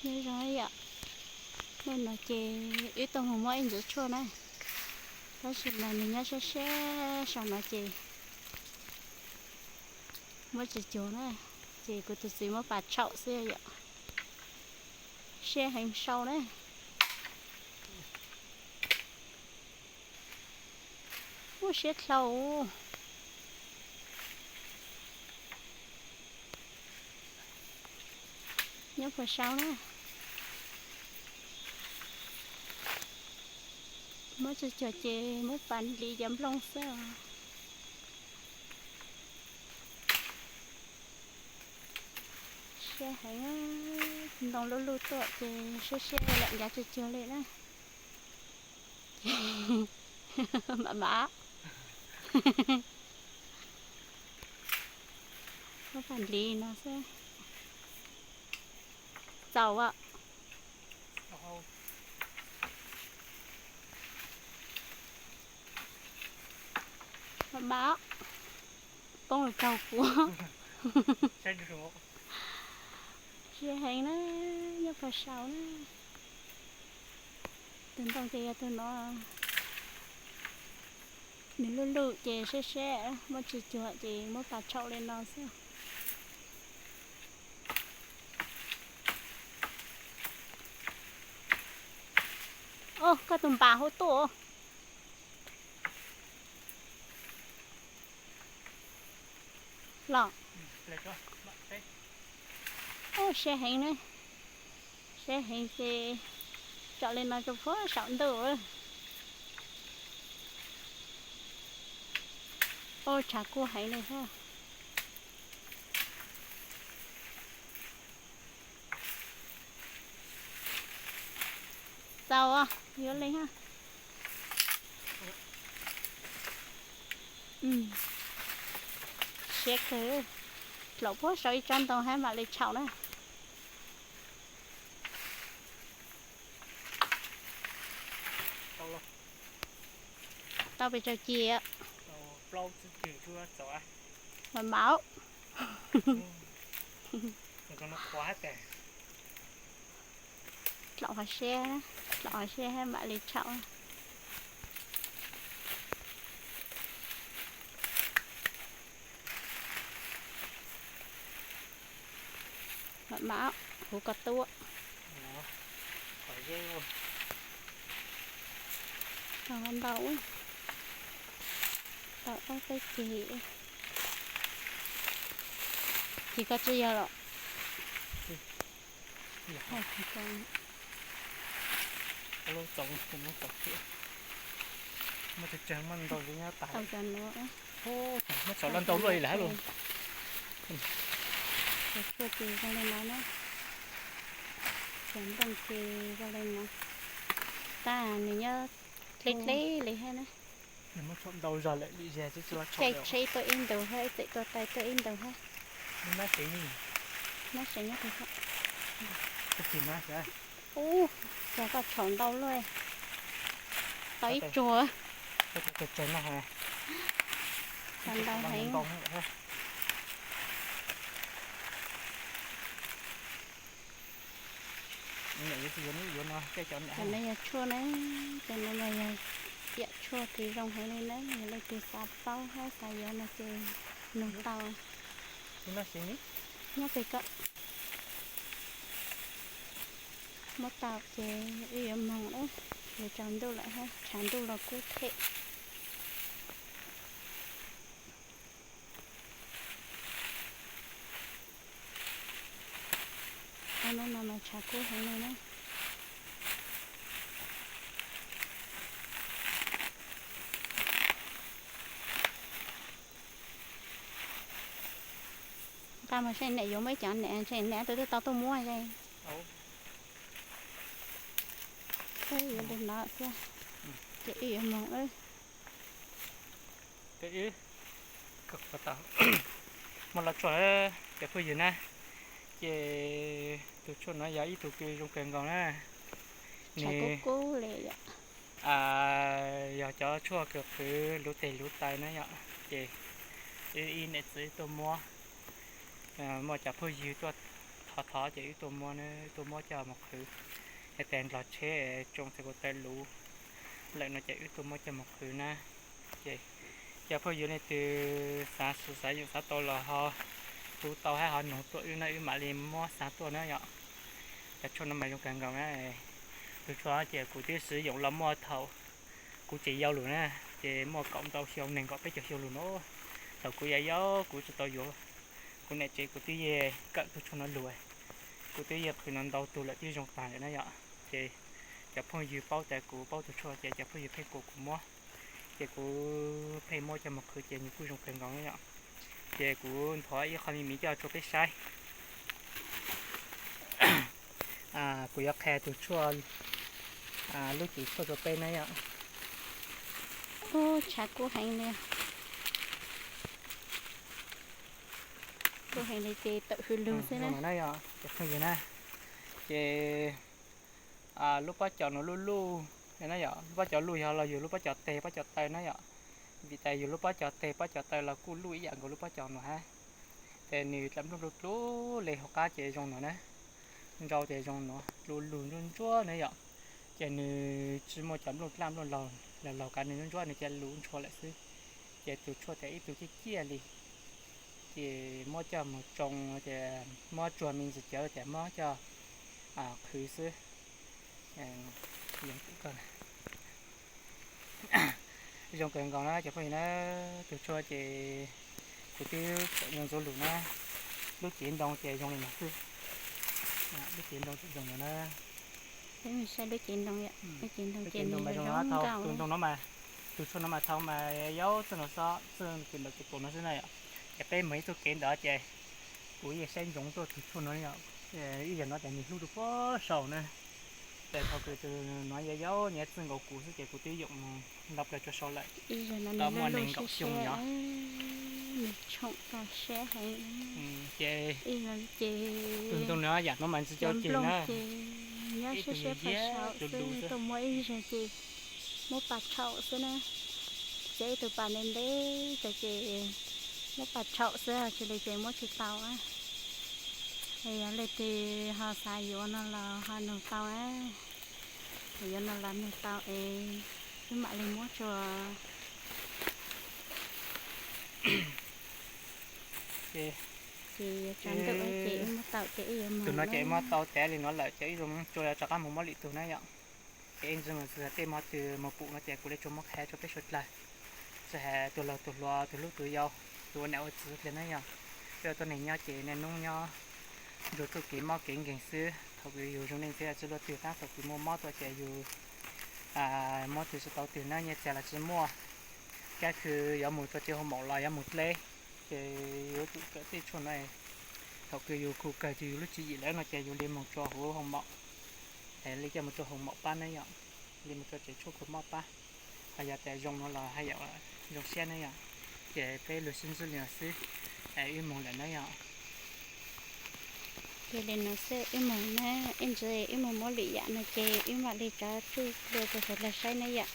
Nyob zoo yom, hnub no ces wb tuaj mus muab ib ntsuv tshuaj na, tab sis mas nws nyob siab siab saum no ces muab tsis cuag na, ces kuv tus txiv muab pas tshaum xwb yom. Siab heev sau na. Ua siab dlhau. Nyob puag saud na. Muab tsis cuag ces muab pas hliv cov nplooj xwb os. Siab heev, ntoo luj luj tuaj ces siab siab lam ncav tsis cuag li na. Mam mam. Muab pas hliv no xwb. Txaus os. Mam mam. Poob los raug kuv. Siab heev na, nyob puag saud na. Tus ntoo ces yog tus no, nws luj luj ces siab siab, muab tsis cuag ces muab pas tshaum li no xwb. Os, koj tus npas hauv tuaj. Los. Ub, siab heev ne. Siab heev ces tsom li no rau puag saum ntuj. Ub, tshav kub heev li thiab. Txaus, yuav li ha. Siab kawg, dlaum puag saum ib tsob ntoo hab mam li tshaum na. Tau pes tsawg ci? Mam mam. Dlaum hauv siab, dlaum hauv siab hab mam li tshaum. Mam mam, huv ko tuaj. Tau ntau, tau ob peb ceg. Ces koj tsis yog los. Muab tso ntau li nyob tas. Muab tso ntau luaj li lawm hab lauj. Cov tshuaj ces zoo li no na. Cov nplooj ces zoo li no. Tab nws nyob dleb dleb li thiab na. Caij tsheb tuaj ib ntus thiab, ib txwm tuaj tais tuaj ib ntus thiab. Nab sev nyob twg? Ub, cas koj tshaum ntau luaj. Tau ib tsuag. Tshaum ntau heev. Cov no yog tshuaj na, cov no mas yog ciam tshuaj kws zoo heev li na, yog leej twg xav paub hab xav yuav no ces nug tau. Nyob pem ko. Muab tau ces wb yuav moog lawm, yuav tsaus ntuj lawm hab, tshav ntuj los kub them. Hnub no mas tshav kub heev li na. Nqa mus seb niam yuav muab ib cov niam, ntshe niam twb tau tuaj muab es. Yuav li no thiab, ces wb yuav moog wb. Muaj lov tshuaj cov phooj ywg na, ces tus tshuaj no yog ib tug kws zoo kawg nkaus na. Nws yog cov tshuaj kws qhwv luv teg luv taw na yom, ces wb ib niam txiv tuaj muab, muaj cov phooj ywg tuaj Qhov thov ces wb tuaj muab, wb tuaj muab coj mus qhwv. Yog tias nrog tsheb tsoo txhais ko taw luv lawm no ces wb tuaj muab coj mus qhwv na. Ces cov phooj ywg leej twg xav, xav yeem xav tau los ho hu tau hab ho noog tuaj wb na, wb mam li muab xa tuaj na yom. Cov tshuaj no mas zoo kawg nkaus na. Tus tshuaj ces kuv twb siv yoom los muaj thaum kuv tseem yau lug na, ces muaj kaum ntau xyoo, nees nkaum peb caug xyoo lug no. Thaum kuv yau yau kuv tsis tau yuav, kuv niam tsev kuv twb yeej kawm tus tshuaj no lug, kuv twb yeej qhwv no ntau tug lawm twb zoo tag lawm na yom. Ces cov phooj ywg paub tas kuv paub tus tshuaj ces cov phooj ywg pheej kuas kuv muab, ces kuv pheej muab coj mus qhwv ces nws kuj zoo kawg nkaus na yom. Ces kuv nthuav ib qho me me coj tso peb saib. Kuv yuav qhia tus tshuaj, lub cev tshuaj rau peb na yom. Ub, tshav kub heev li. Kub heev li ces tawm hws lug xwb na. Ces phooj ywg na, ces lub pob cov no luj luj na yom, lub pob cov luj yog los yug lub pob cov teg pob cov taw na yom. Vim tas yug lub pob cov teg pob cov taw los kuj luj ib yam nkaus lub pob cov no hab. Ces nws dlaim nplooj dlua dlua le hauv qab ces zoo no na, nrau ces zoo no dlua lug ntsuab ntsuab na yom. Ces nws tsis muaj cov nplooj dlaj nplooj laug, laug laug kav nws ntsuab ntsuab nws cia li lug ntshua lawm xwb. Ces tus tshuaj ces ib tug ciaj ciaj li, ces muab coj mus tsoo, ces muab tsuag me ntsis cawv ces muab coj qhwv xwb. Zoo kawg nkaus na cov phooj ywg na. Tus tshuaj ces kuv twb tseem ntxuav lug na, lub cev ntoo ces zoo li no xwb. Lub cev ntoo tseem zoo no na. Peb mus saib lub cev ntoo, lub cev ntoo ces nws zoo zoo nkauj. Tus ntoo no mas, tus tshuaj no mas thaum mas yau txij no xwb, txij ntawm kuv pum no xwb na yom. Ces peb mus ib txoj kev ntawd ces kuv yeej saib ntsoov tuaj tus tshuaj no yom. Ib zaug no ces nws hlub rau puag saum na. Ces thaum kws tus no yau yau nyob txij nkaus kuv xwb ces kuv twb yoom mus nto plaws rau saud lawm, tau muaj nees nkaum xyoo yom. Ces tus ntoo no yam no mas ntxim coj ceg na. Nyob siab siab pha saum xwb, tuaj muab ib zaug ces muab pas tshaum xwb na. Ces ib tug pas ntev ntev tas ces muab pas tshaum xwb, tsis li ces muab tsis tau. Es yog leej twg ho xav yuav no los ho nug tau, yuav no los nug tau es wb mam li muab tso. Ces tus no ces muab tau tas li no lawm ces ib zaug tso rov qab mus muab lwm tug na yom. Ces ib ntsis mus txog tej hmo twg mus pum no ces kuv li tsuas muab qhia rau peb suav dlawg, tsis has tus laug tus hluas, tus hlub tus yau, tus ua niam ua txiv dlawg na yom. Peb ua tuab neeg nyob ces niaj hnub nyob ntsuag txuj kev mob kev nkeeg xwb. Thaum kws yug zoo neej txhia tsis luaj twg tab, thaum kws muaj mob tuaj ces yug mob twg tsis tau twg na, nyiaj txiag los tsis muaj, kab khw yuav mus rau tsev hoo maum los yuav mus dleb, ces yuav tsum kawm tej tshuaj no. Thaum kws yug khu kawg ces yug lub tswv yim lawm no ces yug li mus rau hauv hoo maum, li coj mus rau hoo maum pab na yom, li mus rau tsev tshuaj khu mob pab. Ho yog tias zoo no los haj yam zoo siab na yom. Ces peb lug sib ntsib li no xwb, wb moog lawm na yom. Ces li no xwb wb moog na, ib ntsis wb moog muab lwm yam no ces wb mam li rov tsuj dlua rau suav dlawg saib na yom.